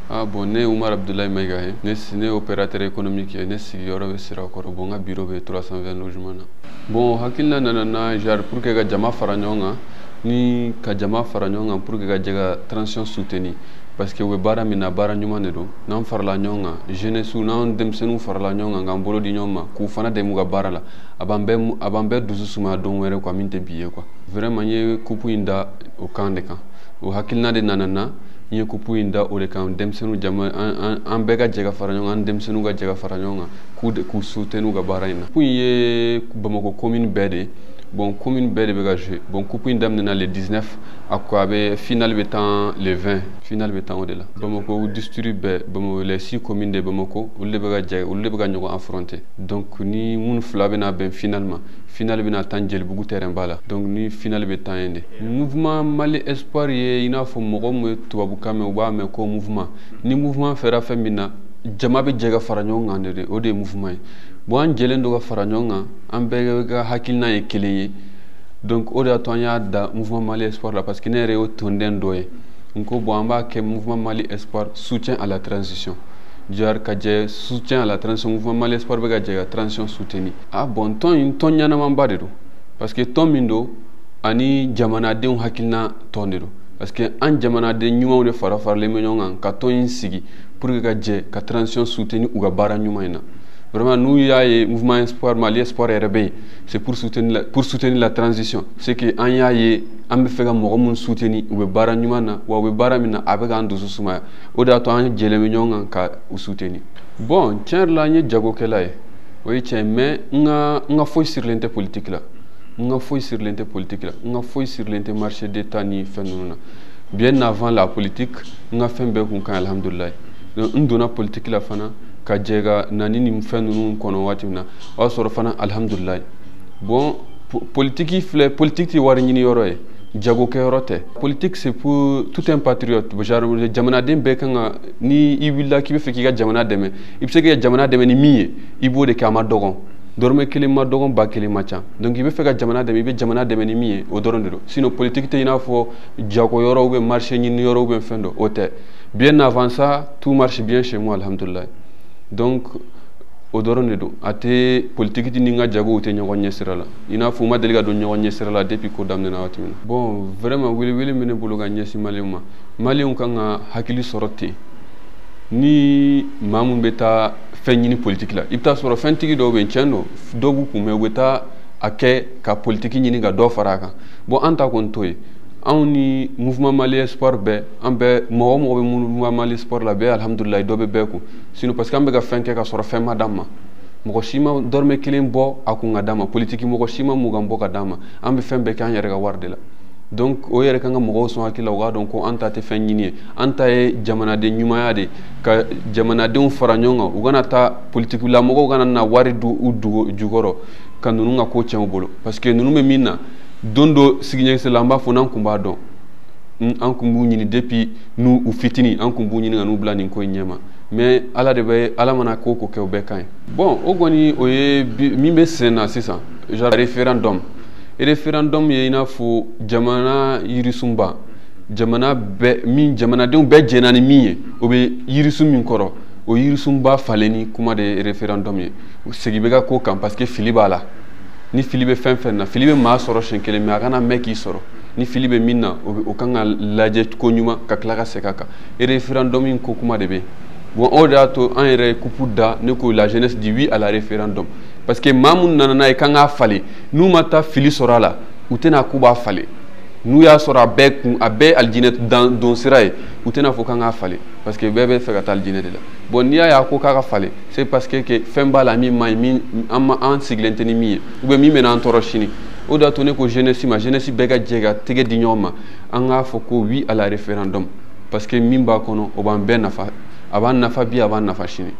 Ah bon, ne ye Umar Abdoulaye Mayiga ye. Ne ye opérateur économique ye. Ne sigiyɔrɔ bɛ Sirakɔrɔ. Bon, n ka bureau bɛ 320 logement na. Bon, hakilina nana na genre pour que ka jama fara ɲɔgɔn kan, ni ka jama fara ɲɔgɔn kan pour que ka jɛ ka transition soutenir, parce que u bɛ baara min na, baara ɲuman de don. N'an farala ɲɔgɔn kan, jeunesse, n'an denmisɛnninw farala ɲɔgɔn kan k'an bolo di ɲɔgɔn ma, k'u fana dɛmɛ u ka baara la, a b'an bɛɛ dusu sumaya don wɛrɛ quoi, min tɛ bi ye quoi. Vraiment, n ye coupe in da o kan de kan. O hakilina de nana na, n ye coupe in da o de kan. Denmisɛnninw jama, an bɛɛ ka jɛ ka fara ɲɔgɔn kan, an denmisɛnninw ka jɛ ka fara ɲɔgɔn kan k'u soutenir u ka baara in na. Coupe in ye Bamakɔ commune bɛɛ de ye. Bon, commune bɛɛ de bɛ ka jouer. Bon, coupe in daminɛna le 19, a ko a bɛ finale bɛ tan le 20, finale bɛ tan o de la. Bamakɔ district bɛɛ, Bamakɔ, les six communes de Bamakɔ, olu de bɛ ka jɛ, olu de bɛ ka ɲɔgɔn affronter. Donc ni minnu fila bɛna bɛn finale ma, finale bɛna tan Jelibugu terrain ba la. Donc ni finale bɛ tan yen de. Mouvement Mali Espoir ye, i n'a fɔ mɔgɔ min ye tubabukan mɛn, u b'a mɛn ko mouvement. Ni mouvement fɛra fɛn min na, jama bɛ jɛ ka fara ɲɔgɔn kan de, o de ye mouvement ye. Bon, an jɛlen don ka fara ɲɔgɔn kan, an bɛɛ ka hakilina ye kelen ye. Donc o de y'a to an y'a da Mouvement Mali Espoir la, parce que ne yɛrɛ y'o tɔnden dɔ ye. N ko bon, an b'a kɛ Mouvement Mali Espoir soutien à la transition, genre ka jɛ soutien à la transition. Mouvement Mali Espoir bɛ ka jɛ ka transition soutenir. Ah bon, tɔn in, tɔn ɲɛnamaba de don, parce que tɔn min don ani jamanadenw hakilina tɔn de don, parce que an jamanaden ɲumanw de fara faralen bɛ ɲɔgɔn kan ka tɔn in sigi pour que ka jɛ ka transition soutenir u ka baara ɲuman in na. Vraiment, n'u y'a ye Mouvement Espoir Mali Espoir yɛrɛ bɛ yen, c'est pour soutenir la transition. C'est que an y'a ye, an bɛ fɛ ka mɔgɔ mun soutenir, u bɛ baara ɲuman na wa, u bɛ baara min na, a bɛ k'an dusu sumaya. O de y'a to an jɛlen bɛ ɲɔgɔn kan ka u soutenir. Bon, tiɲɛ yɛrɛ la, n ye jagokɛla ye, o ye tiɲɛ, mais n ka foyi sirilen tɛ politique la. N ka foyi sirilen tɛ politique la, n ka foyi sirilen tɛ marché d'État ni fɛn ninnu na. Bien avant la politique, n ka fɛn bɛɛ kun ka ɲi, alhamdulilayi. Donc n donna politique la fana ka jɛ ka na ni nin fɛn ninnu kɔnɔ waati min na, o y'a sɔrɔ fana, alhamdulilayi. Bon, politique filɛ, politique tɛ wari ɲini yɔrɔ ye, jagokɛyɔrɔ tɛ. Politique, c'est pour tout un patriote, genre jamanaden bɛɛ kan ka, ni i wulila k'i bɛ fɛ k'i ka jamana dɛmɛ, i bɛ se k'i ka jamana dɛmɛ ni min ye, i b'o de kɛ. A ma dɔgɔn, dɔrɔmɛ kelen ma dɔgɔn, ba kelen ma ca. Donc i bɛ fɛ ka jamana dɛmɛ, i bɛ jamana dɛmɛ ni min ye, o dɔrɔn de don. Sinon politique tɛ i n'a fɔ jago yɔrɔ ou bien marché ɲini yɔrɔ ou bien fɛn dɔ, o tɛ. Bien avant ça, tout marche bien chez moi, alhamdulilayi. Donc o dɔrɔn de don. A tɛ politique ni n ka jagow tɛ ɲɔgɔn ɲɛ sira la, i n'a fɔ u ma deli ka don ɲɔgɔn ɲɛ sira la depuis ko daminɛna waati min na. Bon, vraiment, welewele bɛ ne bolo ka ɲɛsin maliyɛnw ma. Maliyɛnw kan ka hakili sɔrɔ ten. Ni maa mun bɛ taa fɛn ɲini politique la, i bɛ taa sɔrɔ fɛntigi dɔw bɛ yen, tiɲɛ don, dɔw b'u kun mɛ, u bɛ taa a kɛ ka politique ɲini ka dɔ fara a kan. Bon, an ta kɔni t'o ye. Anw ni Mouvement Mali Espoir bɛɛ, an bɛɛ, mɔgɔ o mɔgɔ bɛ Mouvement Mali Espoir la bɛɛ, alhamdulilayi, dɔ bɛ bɛɛ kun. Sinon parce que an bɛ ka fɛn kɛ ka sɔrɔ fɛn ma d'an ma. Mɔgɔ si ma dɔrɔmɛ kelen bɔ a kun ka d'an ma, politique mɔgɔ si ma 20 bɔ ka d'an ma. An bɛ fɛn bɛɛ kɛ an yɛrɛ ka wari de la. Donc o yɛrɛ kan ka mɔgɔw sɔn hakili la, u k'a dɔn ko an ta tɛ fɛn ɲini ye, an ta ye jamanaden ɲumanya de, ka jamanadenw fara ɲɔgɔn kan. U kana taa politique la, mɔgɔw kana na wari don u dugu jukɔrɔ ka ninnu ka ko tiɲɛ u bolo, parce que ninnu bɛ min na, don dɔ sigiɲɛsigi la, an b'a fɔ n'an kun b'a dɔn, an kun b'u ɲini depuis n'u u fitinin, an kun b'u ɲini ka n'u bila nin ko in ɲɛma. Mais ala de bɛ, ala mana ko ko kɛ, o bɛɛ ka ɲi. Bon, o kɔni, o ye min bɛ sen na sisan, genre référendum. Référendum ye i n'a fɔ jamana yirisunba, jamana bɛɛ min, jamanadenw bɛɛ jɛnna ni min ye, o bɛ yirisun min kɔrɔ, o yirisunba falenni kuma de ye référendum ye. Segin bɛ ka ko kan, parce que fili b'a la. Ni fili bɛ fɛn fɛn na, fili bɛ maa sɔrɔ siɲɛ kelen, mais a kana mɛn k'i sɔrɔ. Ni fili bɛ min na, o kan ka lajɛ ko ɲuman ka tila ka segin a kan. Référendum in ko kuma de bɛ yen. Bon, o de y'a to an yɛrɛ ye coupe da, ne ko la jeunesse dit oui à la référendum, parce que maa mun nana n'a ye k'an k'a falen, n'u ma taa fili sɔrɔ a la, u tɛna k'u b'a falen. N'u y'a sɔrɔ a bɛɛ kun, a bɛɛ alijinɛ don sira ye, u tɛna fɔ k'an k'a falen, parce que bɛɛ bɛ fɛ ka taa alijinɛ de la. Bon, n'i y'a ye a ko k'a ka falen, c'est parce que fɛn b'a la min man ɲi, min an ma, an sigilen tɛ ni min ye, ou bien min bɛna an tɔɔrɔ sini. O de y'a to ne ko jeunesse ma, jeunesse bɛɛ ka jɛ ka tɛgɛ di ɲɔgɔn ma, an k'a fɔ ko oui à la référendum, parce que min b'a kɔnɔ, o b'an bɛɛ nafa, a b'an nafa bi, a b'an nafa sini.